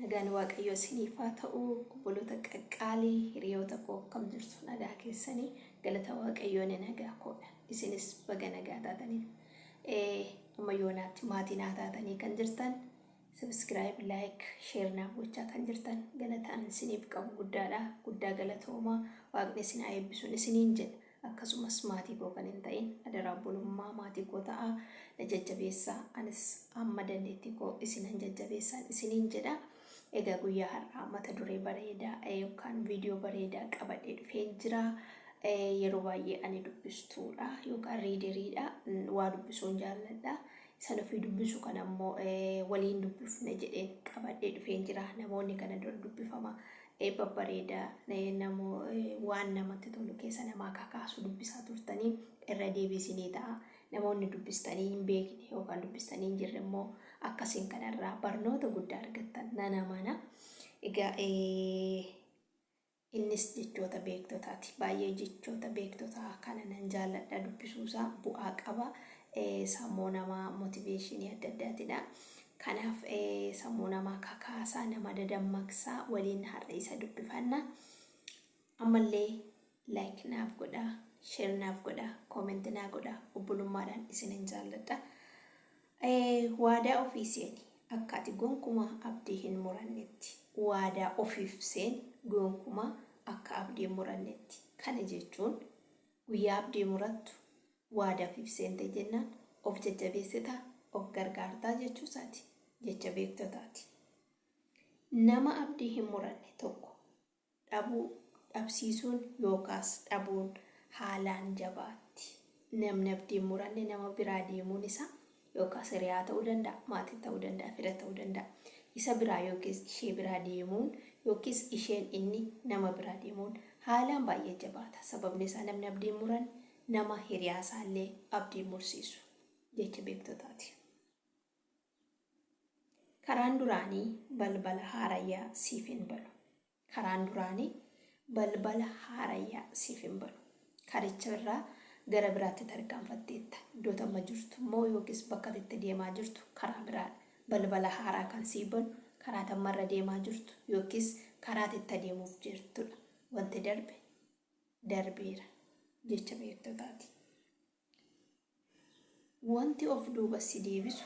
Nagaan Waaqayyoo isiniif haa ta'u. Obboloota qaqqaalii, hiriyoota koo, akkam jirtu? Nagaa keessanii? Galata Waaqayyoo, ni nagaa koodha. Isinis baga nagaa taatanii. Amma yoonaatti maatii naa taatanii kan jirtan, subscribe, like, share naaf gochaa kan jirtan, galataan isiniif qabu guddaadha. Guddaa galatoomaa, Waaqni isin haa eebbisuun isiniin jedha. Akkasumas maatii koo kan hin ta'in, adaraa obbolummaa maatii koo ta'aa, na jajjabeessaa, anis amma dandeettii koo isinan jajjabeessaan isiniin jedha. Egaa guyyaa har'aa mata duree bareedaa yookaan viidiyoo bareedaa qabadhee dhufeen jira. Yeroo baay'ee ani dubbistuudha yookaan readeriidha. Waa dubbisuun jaalladha. San ofii dubbisu kana immoo waliin dubbifna jedheen qabadhee dhufeen jira. Namoonni kana dura dubbifama babbareedaa namoo waan namatti tolu keessa namaa kakaasu dubbisaa turtanii irra deebiisinii ta'a. Namoonni dubbistanii hin beekne yookaan dubbistanii hin jirre immoo akkasiin kanarraa barnoota guddaa argattan nan amana. Egaa innis jechoota beektotaati. Baay'ee jechoota beektotaa kana nan jaalladha, dubbisuusaa bu'aa qaba. Sammuu namaa motivationii adda addaatidha. Kanaaf sammuu namaa kakaasaa, nama dadammaqsaa, waliin har'a isa dubbifanna. Ammallee like naaf godhaa, share naaf godhaa, comment naa godhaa, obbolummaadhaan isinin jaalladha. Waadaa ofii seeni akka ati gonkumaa abdii hin murannetti. Waadaa ofiif seeni gonkumaa akka abdii hin murannetti. Kana jechuun guyyaa abdii murattu waadaa ofiif seente jennaan of jajjabeessitaa, of gargaartaa jechuu isaati. Jecha beektotaati. Nama abdii hin muranne tokko dhabuu, dhabsiisuun yookaas dhabuun haalaan jabaatti. Namni abdii hin muranne nama biraa deemuun isaa yookaas hiriyaa ta'uu danda'a, maatii ta'uu danda'a, fira ta'uu danda'a. Isa biraa yookiis ishee biraa deemuun yookiis isheen inni nama biraa deemuun haalaan baay'ee jabaata. Sababni isaa namni abdii hin muranne nama hiriyaa isaallee abdii hin mursiisu. Jecha beektotaati. Karaan duraanii balbala haarayyaa siif hin banu. Karaan duraanii balbala haarayyaa siif hin banu. Karicha irraa gara biraatti tarkaanfatteetta. Iddoo amma jirtu immoo yookiis bakka itti deemaa jirtu karaa biraadha. Balbala haaraa kan siif banu karaa tammarra deemaa jirtu yookiis karaa itti adeemuuf jirtudha. Wanti darbe darbeera, jecha beektotaati. Wanti of duuba si deebisu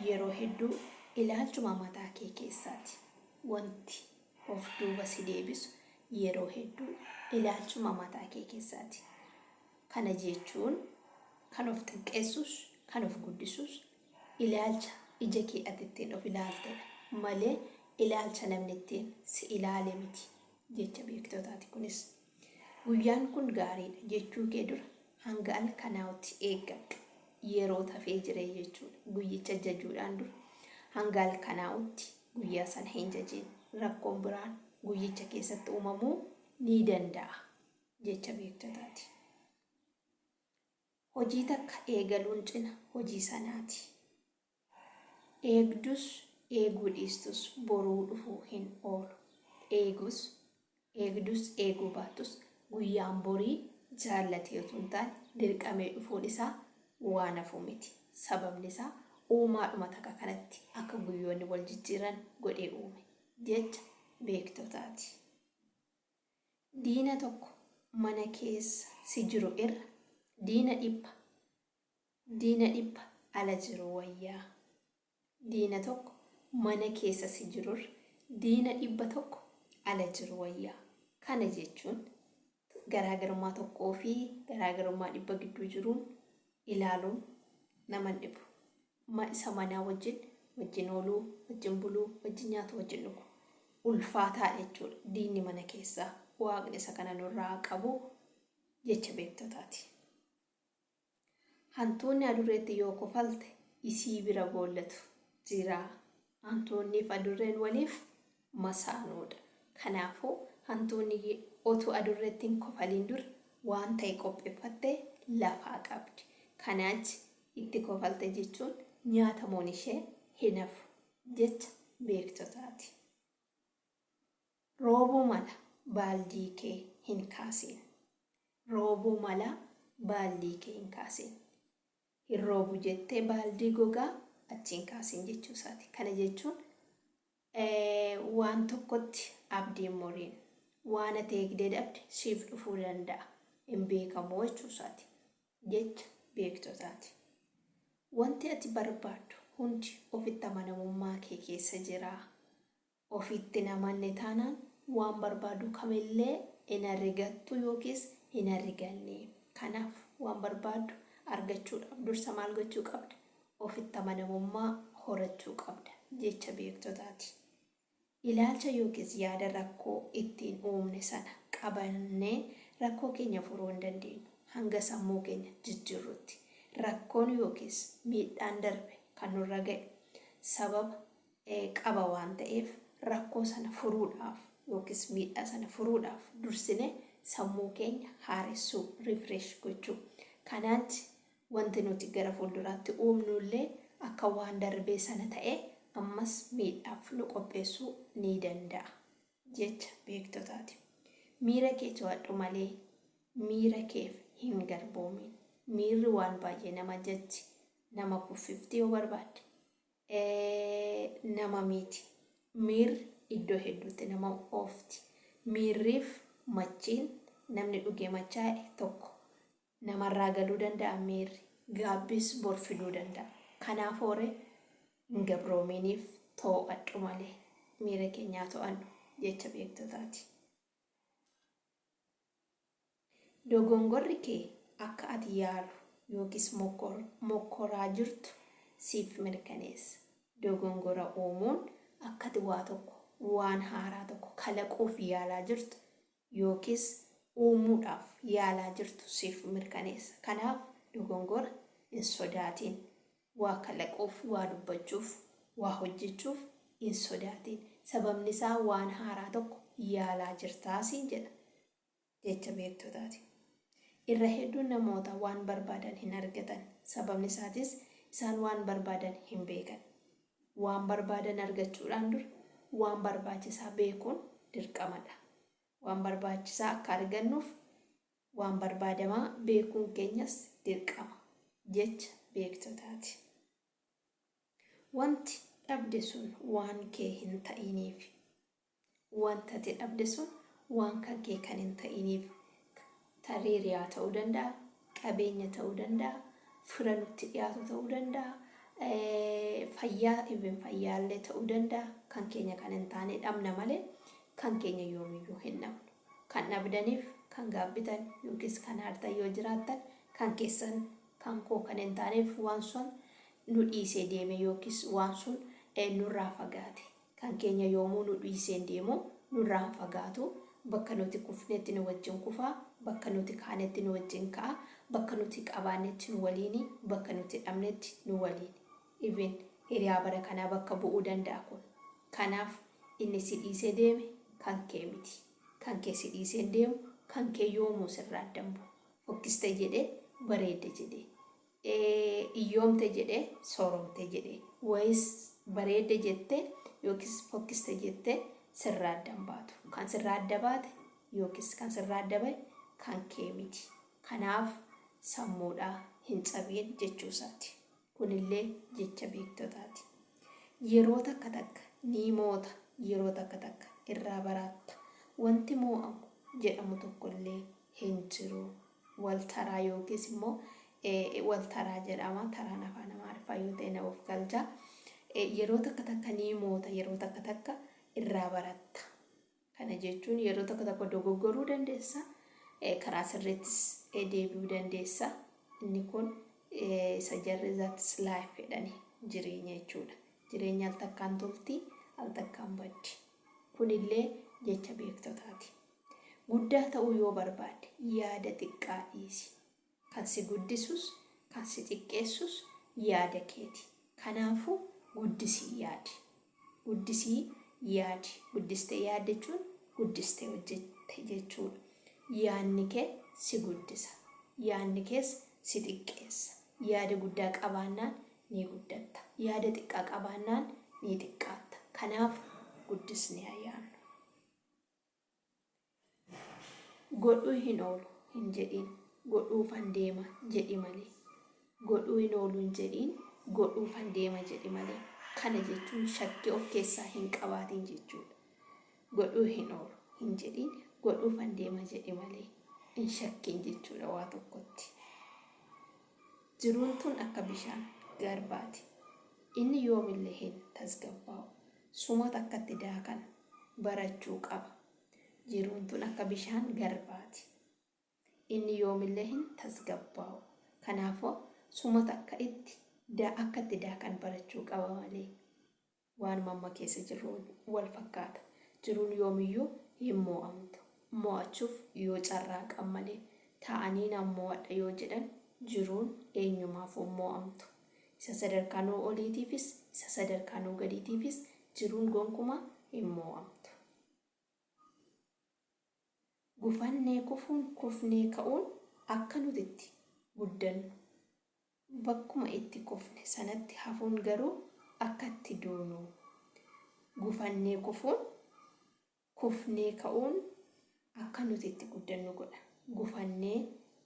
yeroo hedduu ilaalchuma mataa kee keessaati. Wanti of duuba si deebisu yeroo hedduu ilaalchuma mataa kee keessaati. Kana jechuun kan of xiqqeessus kan of guddisus ilaalcha ija kee ati ittiin of ilaaltedha malee ilaalcha namni ittiin si ilaale miti, jecha beektotaati kunis. Guyyaan kun gaariidha jechuu kee dura hanga halkanaa'utti eeggadhu. Yeroo tafee jiree jechuudha. Guyyicha jajuudhaan dura hanga halkanaa'utti guyyaa sana hin jajiin. Rakkoon biraan guyyicha keessatti uumamuu ni danda'a, jecha beektotaati. Hojii takka eegaluun cina hojii sanaati. Eegdus eeguu dhiistus boruu dhufuu hin oolu. Eegus, eegdus eeguu baattus guyyaan borii jaallatee utuu hin taane dirqamee dhufuun isaa waan hafu miti. Sababni isaa uumaadhuma takka kanatti akka guyyoonni wal jijjiiran godhee uume. Jecha beektotaati. Diina tokko mana keessa si jiru irra diina 100 ala jiru wayyaa. Diina tokko mana keessa si jirurra diina 100 ala jiru wayyaa. Kana jechuun garaagarummaa tokkoo fi garaagarummaa 100 gidduu jiruun ilaaluun nama hin dhibu. Isa manaa wajjin wajjin ooluu, wajjin buluu, wajjin nyaatu, wajjin dhugu. Ulfaataa jechuudha. Diinni mana keessaa, Waaqni isa kana nurraa qabu, jecha beektotaati. Hantuunni adurreetti yoo kofalte isii bira boollatu jira. Hantuunniif adurreen waliif masaanuudha. Kanaafuu hantuunni otuu adurreetti hin kofaliin dura waan ta'e qopheeffattee lafaa qabdi. Kanaachi itti kofalte jechuun nyaatamuun ishee hin hafu, jecha beektotaati. Roobuu mala, baaldii kee hin kaasiin. Roobuu mala, baaldii kee hin kaasiin. Hin roobu jettee baaldii gogaa achi hin kaasiin jechuu isaati. Kana jechuun Waan tokkotti abdii hin muriin. Waan ati eegdee dhabde siif dhufuu danda'a. Hin beekamu jechuu isaati. Jecha beektotaati. Wanti ati barbaaddu hundi ofitti amanamummaa kee keessa jira. Ofitti hin amanne taanaan waan barbaaddu kamillee hin arigattu yookiis hin ariganne. Kanaaf waan barbaaddu argachuudhaaf dursa maal gochuu qabda? Ofitti amanamummaa horachuu qabda. Jecha beektotaati. Ilaalcha yookiis yaada rakkoo ittiin uumne sana qabannee rakkoo keenya furuu hin dandeenyu hanga sammuu keenya jijjiirrutti. Rakkoon yookiis miidhaan darbe kan nurra ga'e sababa qaba waan ta'eef rakkoo sana furuudhaaf yookiis miidhaa sana furuudhaaf dursinee sammuu keenya haaressuu, refresh gochuu. Kanaachi wanti nuti gara fuulduraatti uumnu illee akka waan darbee sana ta'ee ammas miidhaaf nu qopheessuu ni danda'a. Jecha beektotaati. Miira kee to'adhu malee miira keef hin garboomin. Miirri waan baay'ee nama jajji, nama kuffifti yoo barbaadde. Nama miiti. Miirri iddoo hedduutti nama oofti. Miirriif machiin namni dhugee machaa'e tokko. Namarraa galuu danda'a miirri. Gaabbis bor fiduu danda'a. Kanaaf hoore hin gabroomiiniif too'adhu malee. Miira keenyaa to'annu jecha beektotaati. Dogongorri kee akka ati yaalu yookiis mokkoraa jirtu siif mirkaneessa. Dogongora uumuun akka ati waa tokko, waan haaraa tokko kalaquuf yaalaa jirtu yookiis uumuudhaaf yaalaa jirtu siif mirkaneessa. Kanaaf dogongora hin sodaatiin. Waa kalaquuf, waa dubbachuuf, waa hojjechuuf hin sodaatiin. Sababni isaa waan haaraa tokko yaalaa jirtaa siin jedha. Jecha beektotaati. Irra hedduun namoota waan barbaadan hin argatan. Sababni isaatis isaan waan barbaadan hin beekan. Waan barbaadan argachuudhaan dura waan barbaachisaa beekuun dirqamadha. Waan barbaachisaa akka argannuuf waan barbaadamaa beekuun keenyas dirqama. Jecha beektotaati. Wanti dhabde sun waan kee hin ta'iniif. Wanta ati dhabde sun waan kan kee kan hin ta'iniif. Tarii hiriyaa ta'uu danda'a, qabeenya ta'uu danda'a, fira nutti dhiyaatu ta'uu danda'a, fayyaa even fayyaallee ta'uu danda'a. Kan keenya kan hin taane dhabna malee kan keenya yoomiyyuu hin dhabnu. Kan dhabdaniif kan gaabbitan yookiis kan aartan yoo jiraattan kan keessan kan koo kan hin taaneef waan sun nu dhiisee deeme yookiis waan sun nurraa fagaate. Kan keenya yoomuu nu dhiisee hin deemu, nurraa hin fagaatu. Bakka nuti kufnetti nu wajjin kufa, bakka nuti kaanetti nu wajjin ka'a, bakka nuti qabaannetti nu waliini, bakka nuti dhabnetti nu waliini. Even hiriyaa bara kanaa bakka bu'uu danda'a kun. Kanaaf inni si dhiisee deeme kan kee miti. Kan kee si dhiisee hin deemu, kan kee yoomuu sirraa adda hin bu'u. Fokkiste jedhee, bareedde jedhee. Iyyoomte jedhee, sooromte jedhee. Wayis bareedde jettee yookiis fokkiste jettee sirraa adda hin baatu. Kan sirraa adda baate yookiis kan sirraa adda bahe kan kee miti. Kanaaf sammuudhaa hin cabiin jechuu isaati. Kunillee jecha beektotaati. Yeroo takka takka ni moota, yeroo takka takka irraa baraatta. Wanti moo'amu jedhamu tokkollee hin jiru. Wal taraa yookiis immoo wal taraa jedhama. Taraan afaan Amaariffaa yoo ta'e na of galcha. Yeroo takka takka ni moota, yeroo takka takka irraa baratta. Kana jechuun yeroo tokko tokko dogoggoruu dandeessa, karaa sirriittis deebi'uu dandeessa. Inni kun isa jarri that's life jedhani jireenya jechuudha. Jireenya al takkaan tolti, al takkaan baddi. Kunillee jecha beektotaati. Guddaa ta'uu yoo barbaadde yaada xiqqaa dhiisi. Kan si guddisus kan si xiqqeessus yaada keeti. Kanaafuu guddisii yaadi. Guddisii yaadi. Guddistee yaadde jechuun guddistee hojjette jechuudha. Yaadni kee si guddisa. Yaadni kees si xiqqeessa. Yaada guddaa qabaannaan ni guddatta. Yaada xiqqaa qabaannaan ni xiqqaatta. Kanaaf guddisnee haa yaadnu. Godhuu hin oolu hin jedhiin, godhuufan deema jedhi malee. Godhuu hin oolu hin jedhiin, godhuufan deema jedhi malee. Kana jechuun shakkii of keessaa hin qabaatin jechuudha. Godhuu hin oolu hin jedhin, godhuufan deema jedhi malee. Hin shakkin jechuudha waa tokkotti. Jiruun tun akka bishaan garbaati. Inni yoomillee hin tasgabbaa'u. Suma takkatti daakan barachuu qaba. Jiruun tun akka bishaan garbaati. Inni yoomillee hin tasgabbaa'u. Kanaafuu suma takka itti akka itti daakan barachuu qaba malee. Waanuma amma keessa jirru wal fakkaata. Jiruun yoomiyyuu hin moo'amtu. Moo'achuuf yoo carraaqan malee. Taa'anii nan moo'adha yoo jedhan jiruun eenyumaafuu hin moo'amtu. Isa sadarkaa nuu oliitiifis isa sadarkaa nuu gadiitiifis jiruun gonkumaa hin moo'amtu. Gufannee kufuun kufnee ka'uun akka nuti itti guddannu, bakkuma itti kufne sanatti hafuun garuu akka itti duunu. Gufannee kufuun kufnee ka'uun akka nuti itti guddannu godha. Gufannee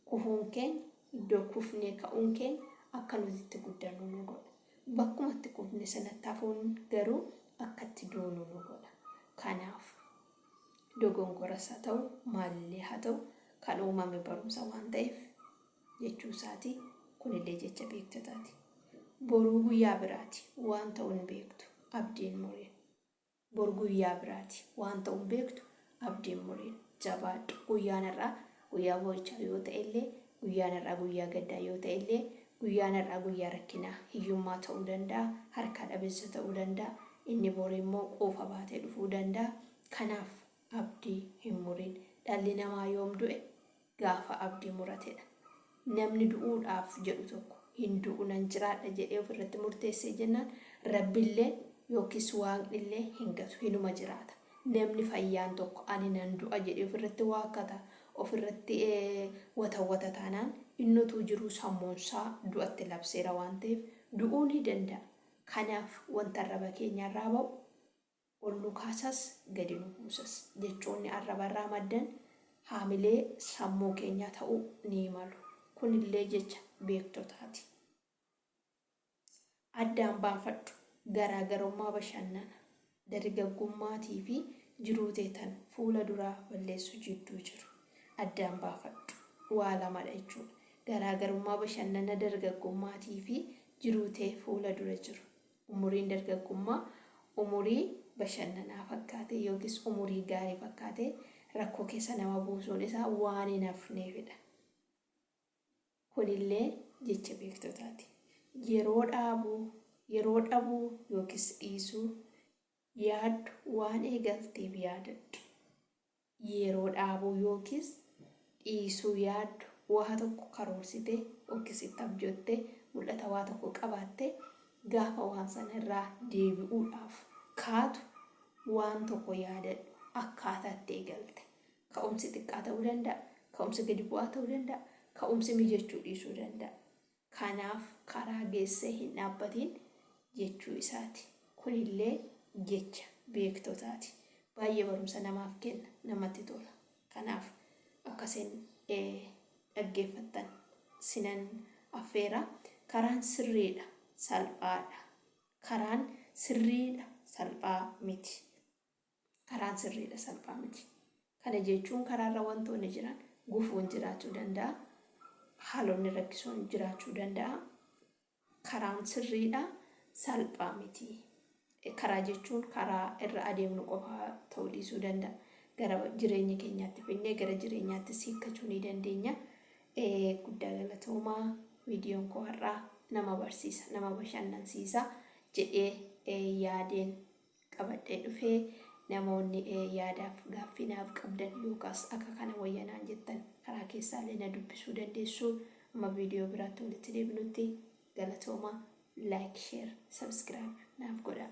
kufuun keenya iddoo kufnee ka'uun keenya akka nuti itti guddannu nu godha. Bakkuma itti kufne sanatti hafuun garuu akka itti duunu nu godha. Kanaaf dogongoras haa ta'u maalillee haa ta'u kan uumame barumsa waan ta'eef jechuu isaati. Kunillee jecha beektotaati. Boruu guyyaa biraati waan ta'u hin beektu abdiin muriin. Bor guyyaa biraati waan ta'u hin beektu abdiin muriin. Jabaadhu guyyaan har'aa guyyaa boo'ichaa yoo ta'ellee guyyaan har'aa guyyaa gaddaa yoo ta'ellee guyyaan har'aa guyyaa rakkinaa hiyyummaa ta'uu danda'a harkaa dhabeessa ta'uu danda'a inni bor immoo quufa baatee dhufuu danda'a kanaaf abdii hin murin. Dhalli namaa yoom du'e? Gaafa abdii muratedha. Namni du'uudhaaf jedhu tokko hin du'u nan jiraadha jedhee ofirratti murteessee jennaan Rabbillee yookiis Waaqnillee hin gatu hinuma jiraata. Namni fayyaan tokko ani nan du'a jedhee ofirratti waakkata, ofirratti watawwata taanaan inni utuu jiruu sammuunsaa du'atti labseera waan ta'eef du'uu ni danda'a. Kanaaf wanta arraba keenyarraa ba'u ol nu kaasas gadi nu buusas. Jechoonni arrabarraa maddan haamilee sammuu keenyaa ta'uu ni malu. Kunillee jecha beektotaati. Addaan baafadhu, garaagarummaa bashannana dargaggummaatii fi jiruu tee tan fuula duraa balleessu jidduu jiru. Addaan baafadhu. Waa lamadha jechuudha. Garaagarummaa bashannana dargaggummaatii fi jiruu tee fuula dura jiru. Umuriin dargaggummaa umurii bashannanaa fakkaatee yookiis umurii gaarii fakkaatee rakkoo keessa nama buusuun isaa waan hin hafneefidha. Kunillee jecha beektotaati. Yeroo dhaabuu, yeroo dhabuu yookiis dhiisuu yaaddu waan eegalteef yaadadhu. Yeroo dhaabuu yookiis dhiisuu yaaddu waa tokko karoorsitee yookiis itti abjoottee mul'ata waa tokko qabaattee gaafa waan sana irraa deebi'uudhaaf kaatu waan tokko yaadadhu akkaataa itti eegalte. Ka'umsi xiqqaa ta'uu danda'a, ka'umsi gadi bu'aa ta'uu danda'a, ka'umsi mijachuu dhiisuu danda'a. Kanaaf karaa geessee hin dhaabbatiin jechuu isaati. Kunillee jecha beektotaati. Baay'ee barumsa namaaf kenna, namatti tola. Kanaaf akka isin dhaggeeffattan sinan affeera. Karaan sirriidha, salphaadha. Karaan sirriidha, salphaa miti. Karaan sirriidha salphaa miti. Kana jechuun karaarra wantoonni jiran gufuun jiraachuu danda'a. Haalonni rakkisoon jiraachuu danda'a. Karaan sirriidha salphaa miti. Karaa jechuun karaa irra adeemnu qofaa ta'uu dhiisuu danda'a. Gara jireenya keenyaatti finnee gara jireenyaattis hiikkachuu ni dandeenya. Guddaa galatoomaa viidiyoon koo har'aa nama barsiisa nama bashannansiisa jedhee yaadeen qabadhee dhufe namoonni yaadaaf gaaffii naaf qabdan yookaas akka kana wayya naan jettan karaa keessaallee na dubbisuu dandeessu. Amma viidiyoo biraatti walitti deebinutti galatooma like share subscribe naaf godhaa.